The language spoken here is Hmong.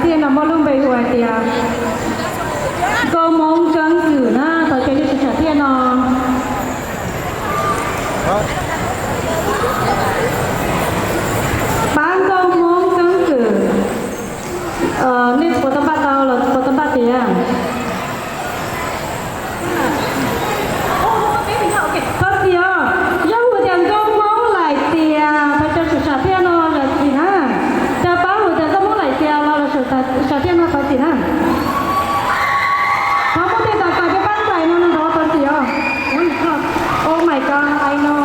Thiaj no muaj lub npe hu hais tias nkauj Hmoob keeb kwm na, thov caw nej sawv daws thiaj no. Pab nkauj Hmoob keeb kwm. Nej puas tau npaj tau los tsis puas tau npaj tias? Thov txim os, yog hu tias nkauj Hmoob Laim Tias thov caw sawv daws thiaj no los txim na. Cas pab hu tias nkauj Hmoob Laim Tias los sawv daws thiaj no thov txim na. Thov muaj tej tais pais peb pab ntais no no thov txim os. Oh my god, I know.